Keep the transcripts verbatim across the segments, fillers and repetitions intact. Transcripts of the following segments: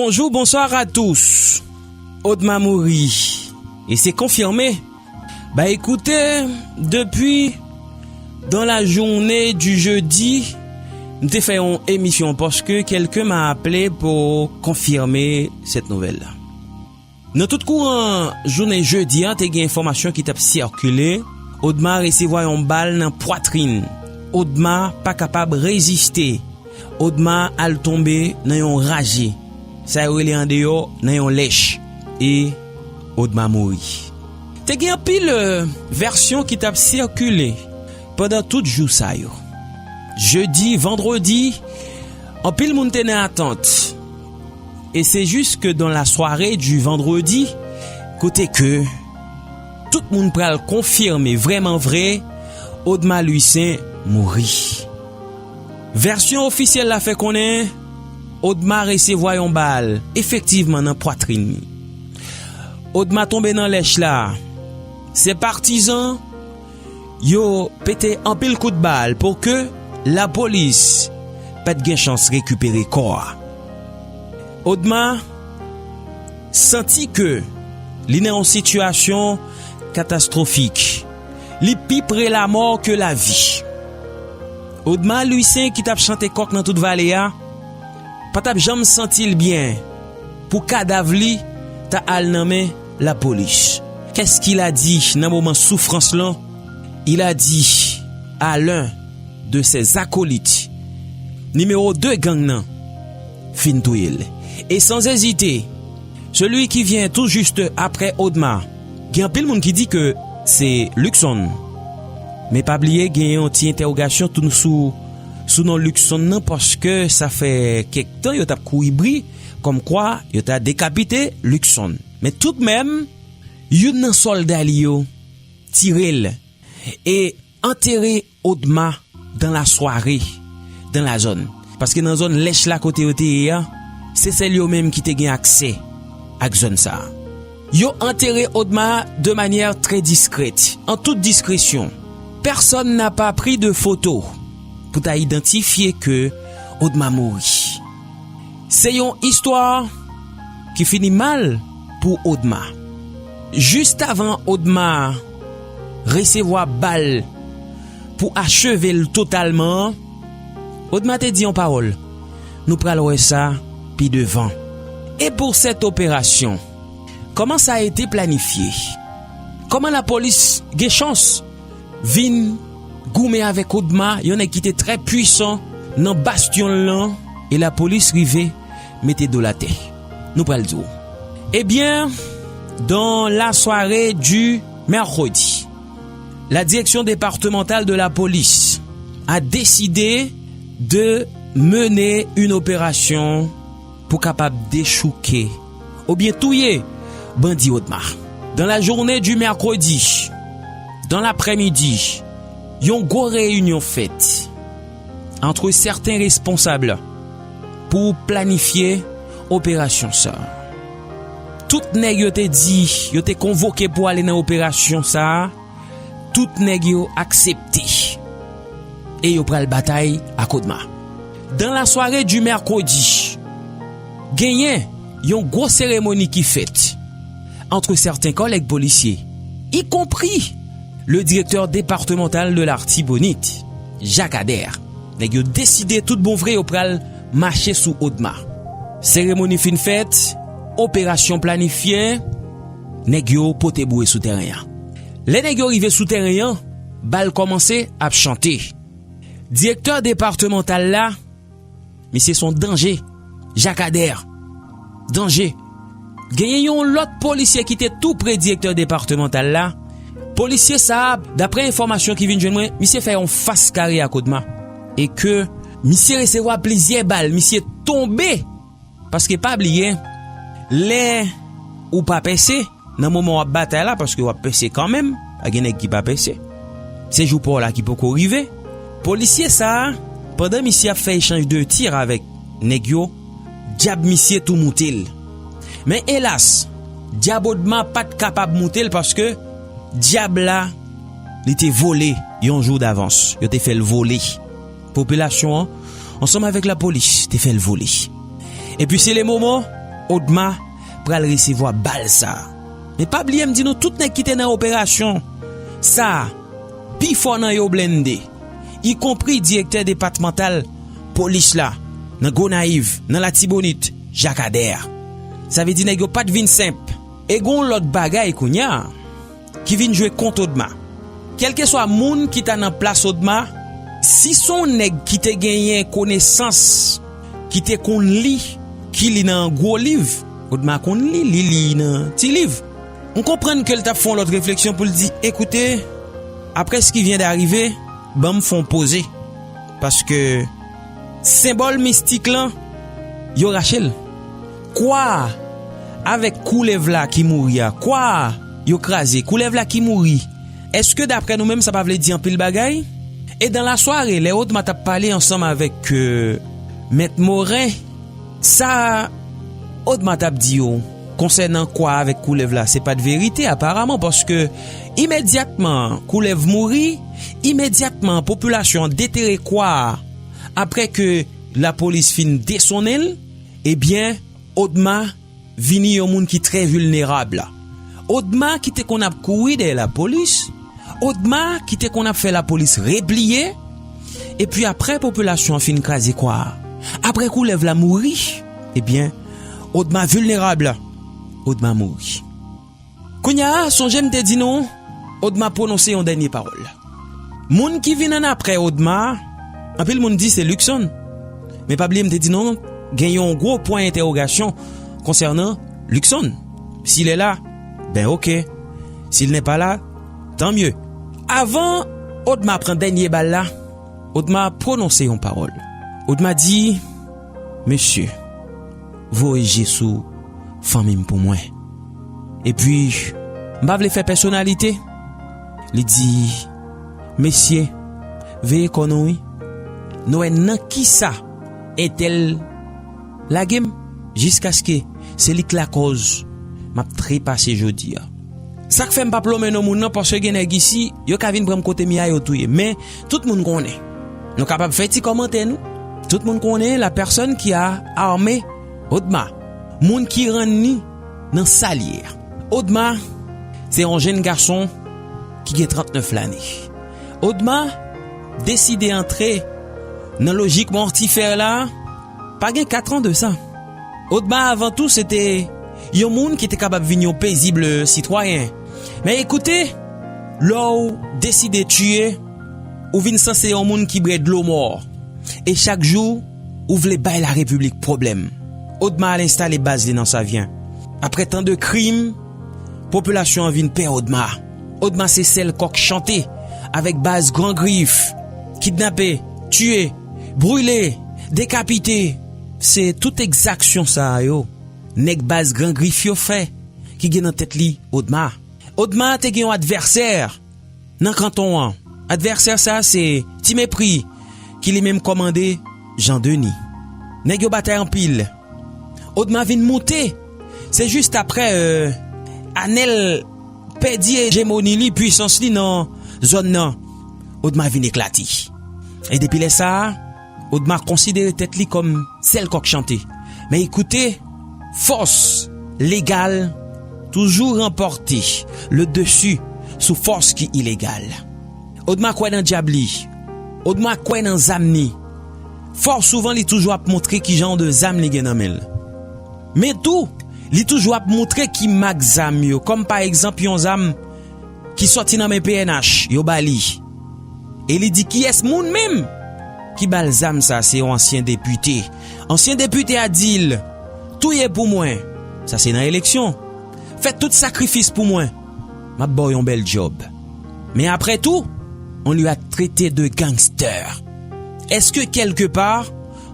Bonjour, bonsoir à tous. Odma mouri. E se konfime. Ba ekoute, depi dans la journée du jeudi, m te fè yon emisyon paske quelqu'un m'a appelé pour confirmer cette nouvelle-là. Nan tout kouran jounen jedi a, te gen enfòmasyon ki t ap sikile. Odma resevwa yon bal nan pwatrin. Odma pa kapab reziste. Odma al tonbe nan yon raje. Sa yo rele andeyò nan yon lèch. E Odma mouri. Te gen anpil, euh, vèsyon ki t ap sikile pandan tout jou sa yo. Jedi, vandredi, anpil moun te nan atant. E se jis ke dans la soirée du vendredi, kote ke tout moun pral konfime vrèman vre, Odma Louissaint mouri. Vèsyon ofisyèl la fè konnen Odma resevwa yon bal efektivman nan pwatrin li. Odma tonbe nan lèch la. Se patizan yo pete anpil kout bal pou ke lapolis pa t gen chans rekipere kò a. Odma santi ke li nan yon sitiyasyon katastwofik. Li pi pre lamò ke lavi. Odma Louissaint ki t ap chante kòk nan tout vale a, pa t ap janm santi l byen pou kadav li ta al nan men lapolis. Qu'est-ce qu'il a dit nan moman soufrans lan? Il a dit à l'un de ses acolytes, nimewo de gang nan fin touye l. E sans hésiter, celui qui vient tout juste après Odma, gen anpil moun ki di ke se Luckson. Men pa bliye, gen yon ti entèwogasyon tou sou, sou non Luckson nan, paske sa fè kèk tan yo t ap kouri bri, kòmkwa yo ta dekapite Luckson. Men toutmenm, youn nan sòlda li yo tire l e antere Odma dans la soirée, dans la zone. Paske nan zòn lèch la kote yo te ye a, se sèl yo menm ki te gen aksè ak zòn sa a. Yo antere Odma de manière très discrète, en toute discrétion. Personne n'a pas pris de photo pou ta idantifye ke Odma mouri. Se yon istwa ki fini mal pou Odma. Jis avan Odma resevwa bal pou acheve l totalman, Odma te di yon pawòl. Nou pral wè sa pi devan. Et pour cette opération, comment ça a été planifié? Kòman lapolis gen chans vin goumen avèk Odma, yon nèg ki te trè pwisan nan bastyon l lan, e lapolis rive mete do l atè. Nou pral di w. Ebyen, dans la soirée du mercredi, la direction départementale de la police a décidé de mener une opération pou kapab dechouke oubyen touye bandi Odma. Dans la journée du mercredi, dans l'après-midi, yon gwo reyinyon fèt entre certains responsables pou planifye operasyon sa. Tout nèg yo te di, yo te konvoke pou ale nan operasyon sa, tout nèg yo aksepte. E yo pral batay ak Odma. Dans la soirée du mercredi, genyen yon gwo seremoni ki fèt entre certains collègues policiers, y compris le directeur départemental de l'Artibonite, Jacques Ader. Nèg yo deside tout bon vre yo pral mache sou Odma. Seremoni fin fèt, operasyon planifye, nèg yo pote boure sou tèren an. Lè nèg yo rive sou tèren an, bal kòmanse ap chante. Direktè departemantal la, misye se yon danje. Jacques Ader, danje. Genyen yon lòt polisye ki te tou pre direktè departemantal la. Polisye sa a, daprè enfòmasyon ki vin jwenn mwen, misye fè yon fas kare ak Odma. E ke misye resevwa plizyè bal, misye tonbe. Paske pa bliye, lè ou pa pèse, nan moman w ap batay la, paske w ap pèse kanmenm, pa gen nèg ki pa pèse. Se jou pa w la ki poko rive. Polisye sa a, pandan misye ap fè echanj de tir avèk nèg yo, dyab misye tou moute l. Men elas, dyab Odma pa t kapab moute l paske dyab la, li te vole yon jou davans. Yo te fè l vole. Popilasyon an, ansanm avèk lapolis, te fè l vole. Epi se le moman Odma pral resevwa bal sa a. Men pa bliye m di nou, tout nèg ki te nan operasyon sa a, pifò nan yo blende, ikonpri direktè depatmantal polis la, nan Gonayiv, nan Latibonit, Jakadè a. Sa vle di nèg yo pa t vin senp. E gon lòt bagay kounye a ki vin jwe kont Odma. Kèlkeswa moun ki ta nan plas Odma, si se yon nèg ki te genyen konesans, ki te konn li, ki li nan gwo liv, Odma konn li, li li nan ti liv. M konprann ke l t ap fè yon lòt refleksyon pou l di, "Ekoute, après ce qui vient d'arriver, ban m fè yon poze." Paske senbòl mistik lan, yo rache l. Kwa a avèk koulèv la ki mouri a, kwa a yo kraze, koulèv la ki mouri. Èske daprè nou menm sa pa vle di anpil bagay? E dan lasware, lè Odma t ap pale ansanm avèk, euh, Mèt Moren, sa Odma t ap di yo konsènan kwa avèk koulèv la, se pa t verite aparaman, paske imedyatman koulèv mouri, imedyatman popilasyon an detere kwa a, apre ke lapolis fin desonnen l, ebyen, Odma vini yon moun ki trè vilnerab. Odma ki te konn ap kouri dèyè lapolis, Odma ki te konn ap fè lapolis repliye, epi apre popilasyon an fin kraze kwa a, apre koulèv la mouri, ebyen, Odma vilnerab, Odma mouri. Kounye a, sonje m te di nou, Odma pwononse yon dènye pawòl. Moun ki vin annapre Odma, anpil moun di se Luckson. Men pa bliye m te di nou, gen yon gwo pwen entèwogasyon konsènan Luckson. Si l la, ben oke. Si l n'est pas là, tant mieux. Avan Odma pran dènye bal la, Odma pwononse yon pawòl. Odma di, "Mesye, voye je sou fanmi m pou mwen." Epi, m pa vle fè pèsonalite. Li di, "Mesye, veye kò nou wi. Nou wè nan kisa entèl lage m, jiskaske se li k lakòz m ap trepase jodi a." Sa k fè m p ap lonmen non moun nan, paske gen nèg isi, yo ka vin pran m kote m ye a, yo touye m. Men, tout moun konnen. Nou kapab fè ti kòmantè nou. Tout moun konnen la personne qui a armé Odma. Moun ki rann ni nan sa l ye a. Odma, se yon jenn gason ki gen trannèf lane. Odma deside antre nan lojik mòtifè la, pa gen kat an de sa. Odma, avan tou, se te yon moun ki te kapab vin yon pezib sitwayen. Men ekoute, lè w deside tiye, ou vin sanse yon moun ki bwè dlo mò. E chak jou, ou vle bay larepiblik pwoblèm. Odma al enstale baz li nan Savyen. Apre tan de krim, popilasyon an vin pè Odma. Odma se sèl kòk chante avèk baz Gran Grif. Kidnape, tiye, brile, dekapite. Se tout egzaksyon sa a yo nèg baz Gran Grif yo fè ki gen nan tèt li Odma. Odma te gen yon advèsè nan kanton an. Advèsè sa a se Ti Mepri ki li menm kòmande Jan Deni. Nèg yo batay anpil. Odma vin moute. Se jis apre, euh, Anèl pèdi ejemoni li, pwisans li nan zòn nan. Odma vin eklate. E depi lè sa a, Odma konsidere tèt li kòm sèl kòk chante. Men ekoute, fòs legal toujou ranpòte le desi sou fòs ki ilegal. Odma kwè nan dyab li. Odma kwè nan zam li. Fò souvan li toujou ap montre ki jan de zam li gen nan men l. Men tou, li toujou ap montre ki mak zam yo, kòm pa egzanp yon zam ki sòti nan men P N H, yo ba li. E li di kiyès moun menm ki ba l zam sa, se yon ansyen depite. Ansyen depite a di l, "Touye pou mwen." Sa se nan eleksyon. "Fè tout sakrifis pou mwen. M ap ba w yon bèl djòb." Men apre tou, on lui a traité de gangster. Èske kèlkepa,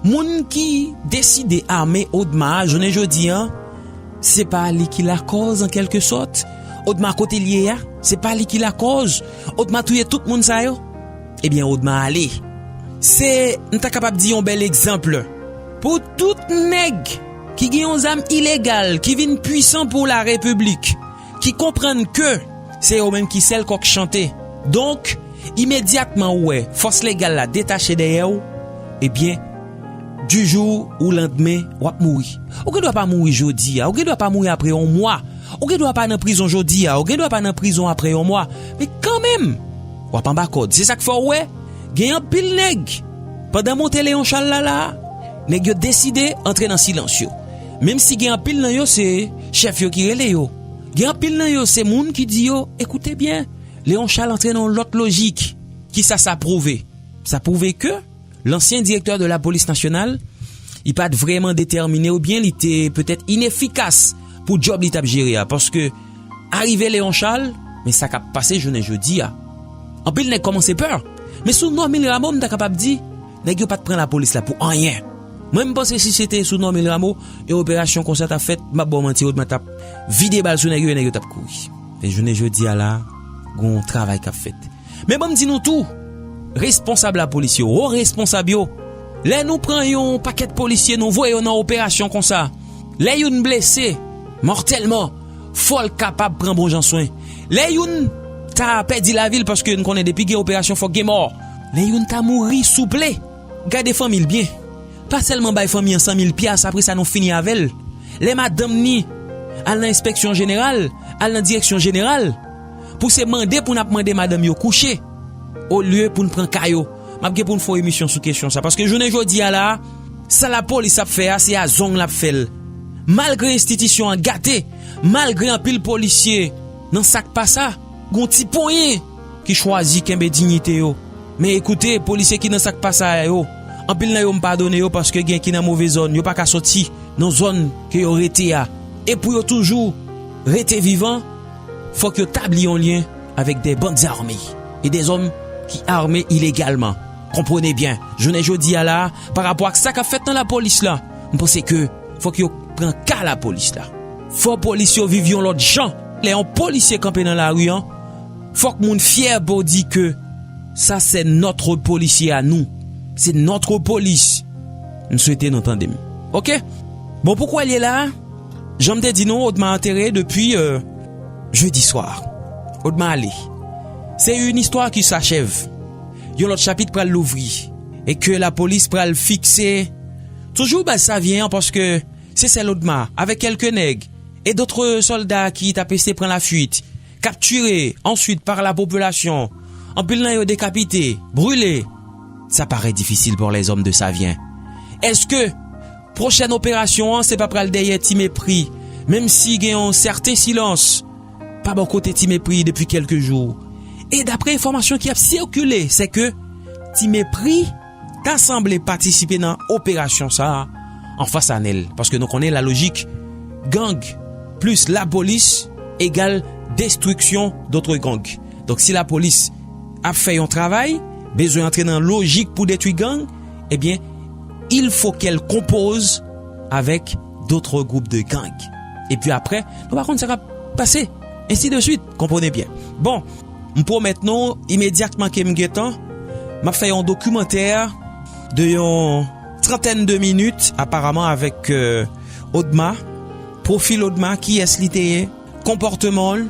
moun ki deside ame Odma a jounen jodi a, se pa li ki lakòz an kèlke sòt? Odma kote l ye a, se pa li ki lakòz? Odma touye tout moun sa yo? Ebyen, Odma ale. Se, m ta kapab di yon bèl egzanp pou tout nèg ki gen yon zam ilegal, ki vin pwisan pou larepiblik, ki konprann ke se yo menm ki sèl kòk chante. Donk, imedyatman ou wè fòs legal la detache dèyè w, ebyen, du jour au lendemain, w ap mouri. Ou gen dwa pa mouri jodi a, ou gen dwa pa mouri apre yon mwa, ou gen dwa pa nan prizon jodi a, ou gen dwa pa nan prizon apre yon mwa, men kanmenm, w ap anba kòd. Se sa k fè w wè, gen anpil nèg, pandan monte Leon Charles la la, nèg yo deside antre nan silans yo. Menm si gen anpil nan yo se chèf yo ki rele yo. Gen anpil nan yo se moun ki di yo, ekoute byen, Leon Charles antre nan yon lòt lojik. Kisa sa pwouve? Sa pwouve ke lansyen direktè de la polis nasyonal, li pa t vrèman detèmine oubyen li te petèt inefikas pou djòb li t ap jere a. Paske arive Leon Charles, men sa k ap pase jounen jodi a. Anpil nèg kòmanse pè. Men sou Normil Rameau, m ta kapab di, nèg yo pa t pran lapolis la pou anyen. Mwen, m panse si se te sou Normil Rameau, yon operasyon konsa t ap fèt, m ap ba w manti, Odma t ap vide bal sou nèg yo, e nèg yo t ap kouri. Men jounen jodi a la, gon travay k ap fèt. Men ban m di nou tou, responsab lapolis yo, wo responsab yo, lè nou pran yon pakèt polisye, nou voye yo nan operasyon konsa, lè youn blese mòtèlman, fò l kapab pran bon jan swen. Lè youn ta pèdi lavi l, paske n konnen depi gen operasyon, fòk gen mò. Lè youn ta mouri, souple, gade fanmi l byen. Pa sèlman bay fanmi an san mil pyas, apre sa nou fini avè l. Lè madanm ni al nan enspeksyon jeneral, al nan direksyon jeneral, pou se mande pou n ap mande madanm yo kouche, olye pou n pran ka yo. M ap gen pou n fè yon emisyon sou kesyon sa. Paske jounen jodi a la, sa lapolis ap fè a, se a zong l ap fè l. Malgre enstitisyon an gate, malgre anpil polisye nan sa k pa sa, gon ti ponyen ki chwazi kenbe diyite yo. Men ekoute, polisye ki nan sa k pa sa a yo, anpil nan yo m padone yo paske gen ki nan move zòn, yo pa ka soti nan zòn ke yo rete a. E pou yo toujou rete vivan, fòk yo tabli yon lyen avèk de bandi ame e de zòm ki ame ilegalman. Konprann byen, jounen jodi a la, pa rapò ak sa k ap fèt nan lapolis la, m panse ke fòk yo pran ka lapolis la. Fò polis yo viv yon lòt jan. Lè yon polisye kanpe nan lari an, fòk moun fyè pou di ke sa se notre policier à nous. Se notre police. M swete nou tande m. Oke? Bon, pou kwè l ye la, jan m te di nou, Odma antere depi, euh, jedi swa. Odma ale. Se yon istwa ki sachèv. Yon lòt chapit pral louvri. E ke lapolis pral fikse toujou baz Savyen an, paske se sèl Odma, avèk kèlke nèg e dòt sòlda ki t ap eseye pran lafuit, kaptire answit pa lapopilasyon, anpil nan yo dekapite, brile. Sa parèt difisil pou lèzòm de Savyen. Èske pwochèn operasyon an se pa pral dèyè Ti Mepri, menm si gen yon sèten silans pa bò kote Ti Mepri depi kèlke jou? E daprè enfòmasyon ki ap sikile, se ke Ti Mepri ta sanble patisipe nan operasyon sa a an fas a Nèl. Paske nou konnen lalojik, gang plis lapolis egal destriksyon dòt gang. Donk si lapolis ap fè yon travay, bezwen antre nan lojik pou detwi gang, ebyen, il faut qu'elle compose avec d'autres groupes de gang. Epi apre, nou pa konn sa k ap pase. Ensi de swit. Konprann byen. Bon, m pwomèt nou, imedyatman ke m gen tan, m ap fè yon dokimantè de yon trantèn de minit, aparaman, avèk, euh, Odma, pwofil Odma, kiyès li te ye, konpòteman l,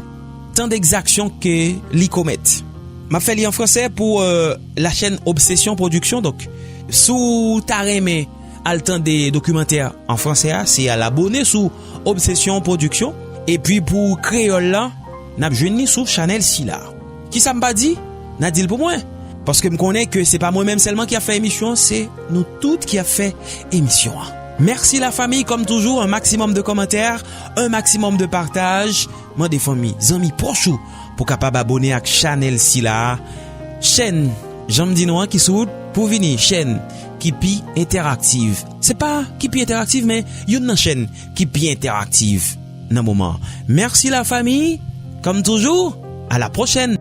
tan degzaksyon ke li komèt. M ap fè li an fransè pou, euh, la chaîne Obsession Production. Donk, si w ta renmen al tande dokimantè an fransè a, se al abone sou Obsession Production. Epi pou kreyòl la, n ap jwenn li sou chanèl sila. Kisa m pa di? N a di l pou mwen. Paske m konnen ke se pa mwen menm sèlman ki ap fè emisyon an, se nou tout ki ap fè emisyon an. Mèsi la fami, kòm toujou, un maximum de commentaires, un maximum de partage. Mande fanmi, zanmi pwòch ou pou kapab abone ak chanèl sila a. Chèn, jan m di nou an, ki sou wout pou vini chèn ki pi entèraktiv. Se pa ki pi entèraktiv, men youn nan chèn ki pi entèraktiv nan moman an. Mèsi la fami, kòm toujou, à la prochaine.